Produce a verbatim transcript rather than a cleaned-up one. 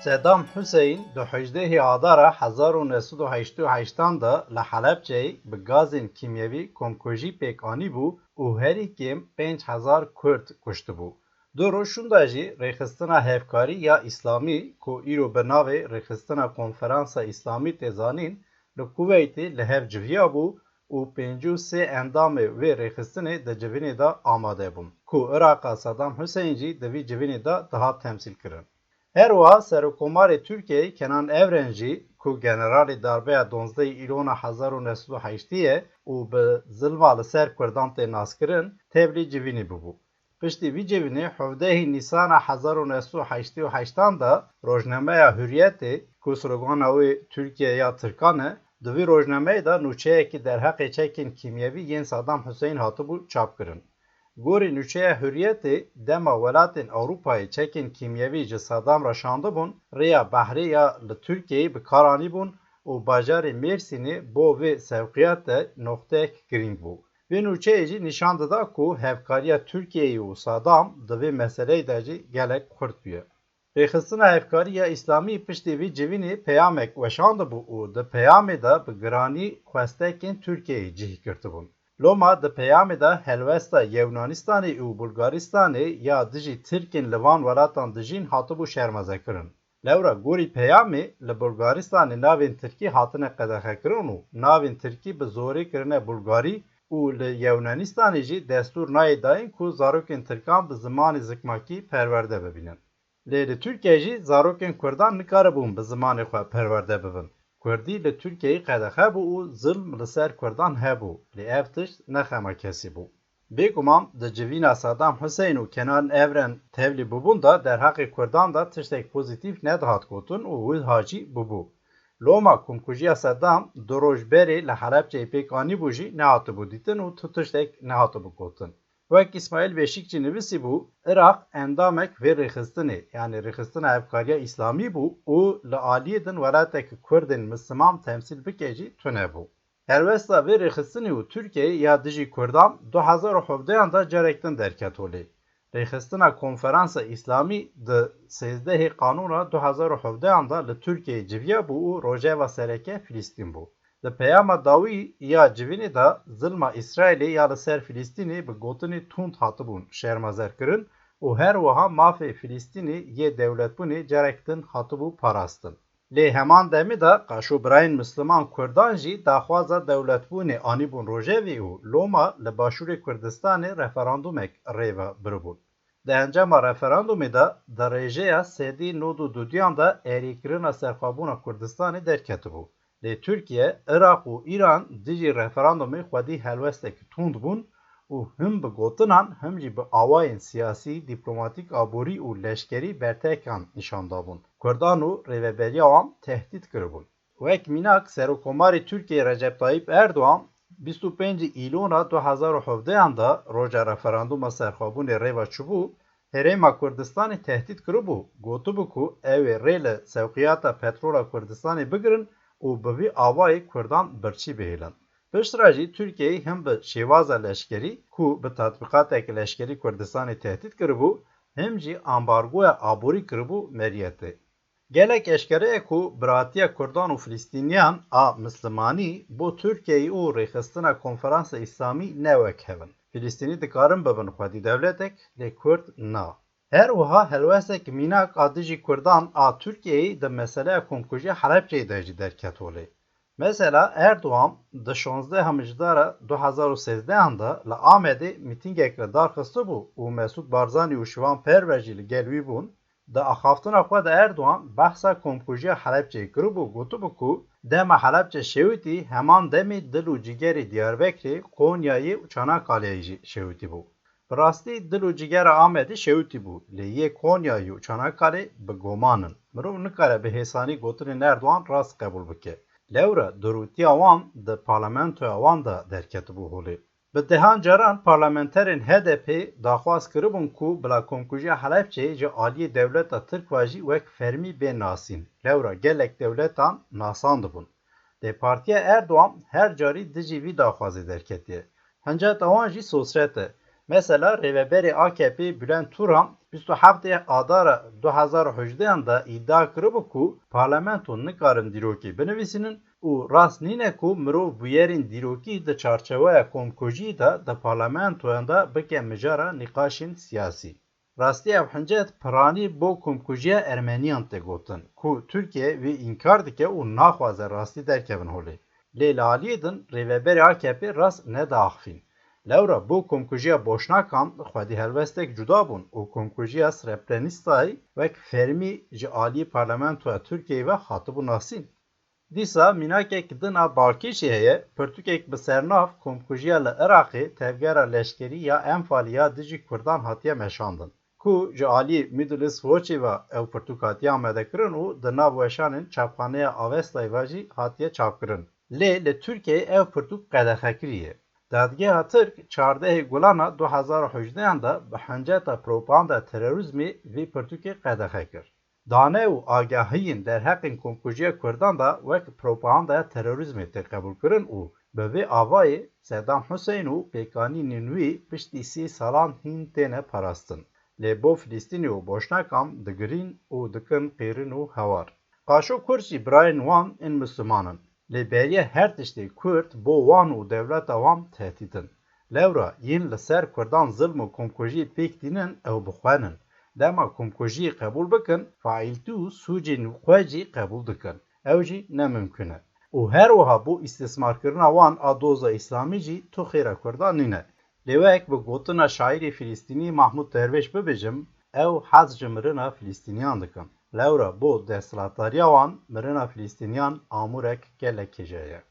Sedam Hüseyin di hejdehê Adara hezar û neh sed û heştê û heştan de li Helebçeyê bi gazên kîmyewî komkujî pêk anîbû û herî kêm pênc hezar Kurd kuştibû. Du roj şûnda jî Rêxistina Hevkarî ya Îslamî, ku îro bi navê Rêxistina Konferansa Îslamî tê zanîn, li Kuweytê li hev civiyabû û pêncî û sê endamê wê rêxistinê di civînê de amade bûn, ku Iraqa Sedam Huseyîn jî di vî civînê de dihat temsîlkirin. Her wiha Serokkomarê Tirkiyeyê Kenan Evren jî, ku generalê darbeya duwazdehê Îlona hezar û neh sed û heştê ye û bi zilma li ser Kurdan tê naskirin, tevlî civînê bûbû. Piştî vî civînê hevdehê Nîsana hezar û neh sed û heştê û heştan de rojnameya Hurriyetê, ku slogana wê Tirkiye ya Tirkan e, di vî rojnameyê de nûçeyekî derheqê çekên kîmyevî yên Sedam Huseyîn hatibû çapkirin. Gorî nûçeya Hurriyetê, dema welatên Ewropayê çekên kîmyevî ji Sedam re şandibûn, rêya behrê ya li Tirkiyeyê bi kar anîbûn û bajarê Mêrsînê bo vê sewqiyate noqteyek girîng bû. Vê nûçeyê jî nîşan dida ku hevkariya Tirkiyeyê û Sedam di vê meseleyê de jî gelek xurt bûye. Rêxistina Hevkarî ya Îslamî piştî vî civînê peyamek weşandibû û di peyamê de bi giranî xwestekên Tirkiyeyê cihî girtibûn. Loma di peyamê de helwesta Yewnanistanê û Bulgaristanê ya dijî Tirkên li van welatan dijîn hatibû şermezekirin. Lewra gorî peyamê li Bulgaristanê navên Tirkî hatine qedexekirin û navên Tirkî bi zorê kirine Bulgarî û li Yewnanistanê jî destûr nayê dayîn ku zarokên Tirkan bi zimanê zikmakî perwerde bibînin. Lê li Tirkiye jî zarokên Kurdan nikaribûn bi zimanê xwe perwerde bibin. Kurdî li Tirkiyeyê qedexe bû û zilm li ser Kurdan hebû, lê ev tişt ne xema kesî bû. Bêguman di civîna Sedam Huseyîn û Kenan Evren tevlî bûbûn de derheqê Kurdan de tiştek pozîtîf nedihat gotin û wiha jî bûbû. Loma komkujiya Sedam du roj berê li Helebçeyê pêk anîbû jî nehatibû dîtin û tu tiştek nehatibû gotin. Wek Îsmaîl Beşîkçî nivîsîbû, Iraq endamek vê rêxistinê, yanî Rêxistina Hevkariya Îslamî bû û li aliyê din welatekî Kurdên Misliman temsîl bike jî tune bû. Helwesta vê rêxistinê û Tirkiyeyê ya dijî Kurdan du hezar û hevdehan de carek din derket holê. Rêxistina Konferansa Îslamî di sêzdehê Kanûna du hezar û hevdehan de li Tirkiyeyê civiya bû û rojeva sereke Filîstîn bû. Di peyama dawî ya civînê de zilma Îsraîlê ya li ser Filîstînê bi gotinê tund hatibûn şermezarkirin û her wiha mafê Filîstînê yê dewletbûnê carek din hatibû parastin. Lê heman demê de qaşo birayên Misliman Kurdan jî daxwaza dewletbûnê anîbûn rojevê û loma li Başûrê Kurdistanê referandumek rê ve biribûn. Di encama referandumê de di rêjeya sedî nod û dudiyan de erêkirina serxwebûna Kurdistanê derketibû. Lê Tirkiye, Iraq û Îran dijî referandumê xwedî helwestekî tund bûn û him bi gotinan him jî bi awayên siyasî, dîplomatîk, aborî û leşkerî bertekan nîşan dabûn. Kurdan û rêveberiya wan tehdît kiribûn. Wek mînak, Serokkomarê Tirkiyeyê Recep Tayyip Erdogan bîst û pêncî Îlona du hezar û hevdehan de roja referanduma serxwebûnê rê ve çûbû, Herêma Kurdistanê tehdît kiribû, gotibû ku ew ê rê li sewqiyata petrola Kurdistanê bigirin û bi vî awayî Kurdan birçî bihêlin. Piştre jî Tirkiyeyê him bi şêwaza leşkerî ku bi tatbîqatek leşkerî Kurdistanê tehdît kiribû, him jî ambargoya aborî kiribû meriyetê. Gelek eşkere ye ku biratiya Kurdan û Filistîniyan a Mislimanî bo Tirkiyeyê û rêxistina Konferansa Îslamî ne wek hev in. Filistînî dikarin bibin xwedî dewletek, lê Kurd na. Her wiha helwestek mînak a dijî Kurdan a Tirkiyeyê di meseleya komkujiya Helebçeyê de jî derket holê. Mesela Erdogan di şonzdeh Mijdara du hezar û sêzdehan de li Amedê mîtîngek li dar xistibû û Mesûd Barzanî û Şivan Perwer jî li gel wî bûn. Di axaftina xwe de Erdogan behsa komkujiya Helebçeyê kiribû, gotibû ku dema Helebçe şewitî, heman demê dil û cîgerê Diyarbekirê, Konyayê û Çanakaleyê jî şewitî bû. Bi rastî dil û cîgera Amedê şewitî bû, lê yê Konyayê û Çanakalê bi goman in. Mirov nikare bi hêsanî gotinên Erdogan rast qebûl bike. Lewra durûtiya wan di parlamentoya wan de derketibû holê. Bi dehan caran parlamenterên H D P daxwaz kiribûn ku bila komkujiya Helebçeyê ji aliyê dewleta Tirk ve jî wek fermî bê nasîn. Lewra gelek dewletan nasandibûn. Lê partiya Erdogan her carî dijî vî daxwazê derketiye. Hinceta wan jî sosret e. Mesela rêveberê A K P Bülent Turan bîst û heftê Adara du hezar û hejdehan de îdia kiribû ku parlamento nikarin dîrokî binivîsînin û rast nîne ku mirov bûyerên dîrokî di çarçeweya komkujî de di parlamentoyan de bike mijara nîqaşên siyasî. Rastî ev hincet piranî bo komkujiya Ermeniyan tê gotin ku Tirkiye wî înkar dike û naxwaze rastî derkevin holê. Lê li aliyê din rêveberê A K P rast nediaxifîn. Lewra bo komkujiya Boşnakan xwedî helwestek cuda bûn û komkujiya Srebrenîtsayê wek fermî ji aliyê parlamentoya Tirkiyeyê ve hatibû nasîn. Dîsa mînakek din a balkêşî heye, pirtûkek bi sernav Komkujiya li Iraqê, tevgera leşkerî ya Enfalê ya dijî Kurdan hatiye meşandin, ku ji aliyê Middle East Watchê ve ew pirtûk hatiye amadekirin û di nav weşanên çapxaneya Avestayê ve jî hatiye çapkirin. Lê li Tirkiyeyê ev pirtûk qedexekirî ye. Dadgeha Tirk çardehê Gulana du hezar û hejdehan de bi hinceta propaganda terorîzmê vê pirtûkê qedexe kir. Dane û agahiyên derheqên komkujiya Kurdan de wek propagandaya terorîzmê tê qebûlkirin û bi vê avayê Sedam Huseyn û pêkanînên wî piştî sî salan hîn têne parastin. Lê bo Filistînî û Boşnakan digirîn û dikin qîrin û hewar. Qaşo Kurd jî birayên wan ên Misliman in. Lê beriya her tiştê Kurd bo wan û dewleta wan tehdîd in. Lewra yên li ser Kurdan zilm û komkujiyê pêk tînin ew bi xwe nin. Dema komkujiyê qebûl bikin, faîltî û sûcên xwe jî qebûl dikin. Ew jî ne mimkun e. Û her wiha bo îstîsmarkirina wan a doza Îslamî jî tu xêra Kurdan nîne. Lê wek bi gotina şaîrê Filistînî Mahmûd Derwêş bibêjim, ew hez ji mirina Filistîniyan dikin. Lewra bo desthilatdariya wan mirina Filistîniyan amûrek gelek hêja ye.